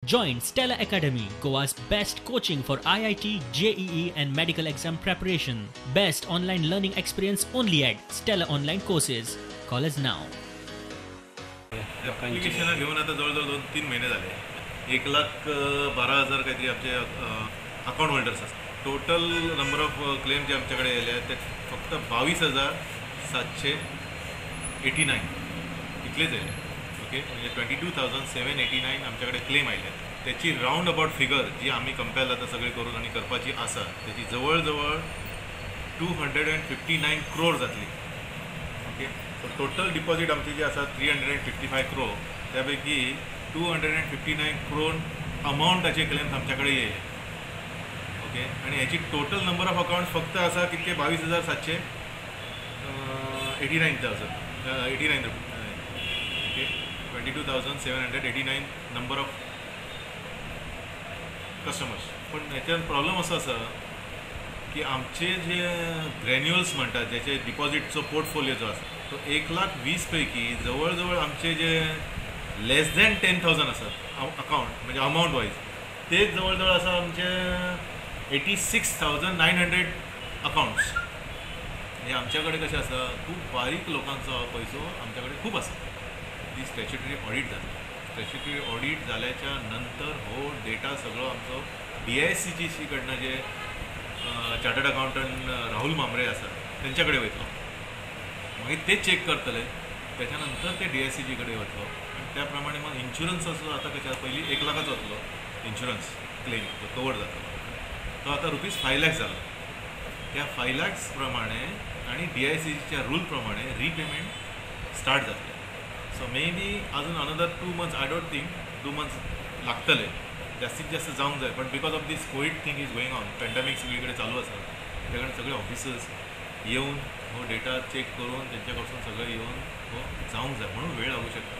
Join Stellar Academy, Goa's best coaching for IIT, JEE and medical exam preparation. Best online learning experience only at Stellar Online Courses. Call us now. ॲप्लिकेशनां घेवन आतां जवळ जवळ 2-3 म्हयने जाले. 1,12,000 कांयतरी आमचे account holders आसा. Total number of claim जे आमचे कडेन येयले ते फक्त 22,789 इतलेच येयले. ओके, म्हणजे 22,789 आमचे कडेन क्लेम आयले. त्याची रावंड अबाउट फिगर जी आमी कंपेर आतां सगळी करून आनी करपाची आसा त्याची जवळ जवळ 259 क्रोर जातली. ओके, सो टोटल डिपॉझिट आमची जी आसा 355 क्रोर, त्या पैकी 259 क्रोर अमावंटाचे क्लेम्स आमच्या कडेन येयले. ओके, आनी हेची टोटल नंबर ऑफ अकावंट फक्त आसा कितके 22,789 89 रुपी. Okay, 22,789 number of customers. पण हेच्यान प्रॉब्लम असो आसा की आमचे जे ग्रॅन्युअल्स म्हणटात ज्याचे डिपॉझिटचो पोर्टफोलियो जो आसा तो 1,20,000 पैकी जवळ जवळ आमचे जे लेस दॅन 10,000 आसात अकावंट म्हणजे अमावंट वायज ते जवळ जवळ आसा आमचे 86,900 अकावंट्स. म्हणजे आमच्या कडेन कशें आसा, खूब बारीक लोकांचो पयसो आमच्या कडेन खूब आसा. ती स्टॅच्युटरी ऑडीट जाता. स्टॅच्युटरी ऑडीट जाल्याच्या नंतर हो डेटा सगळो आमचो DICGC कडनं जे चार्टर्ड अकावंटंट राहुल मामरे आसा तेंच्या कडेन वयतलो, मागीर ते चॅक करतले, त्याच्या नंतर ते DICG कडेन वतलो आनी त्या प्रमाणे मग इन्शुरन्साचो आतां कशें पयलीं 1 लाखाचो वतलो इन्शुरन्स क्लेम जो कवर जातलो तो आतां ₹5 लाख जालो. त्या 5 लाख्स प्रमाणे आनी DICGच्या रूल प्रमाणे रिपेमेंट स्टार्ट जातलें. सो मे बी अजून another 2 months, I don't think 2 months लागतले, जास्तीत जास्त जावंक जाय. But because of this COVID thing is going on, pandemic सगळी कडेन चालू आसा, त्या कारणान सगळे ऑफिसर्स येवन हो डेटा चॅक करून तेंच्या कडसून सगळें येवन हो जावंक जाय म्हणून वेळ लागूं शकता.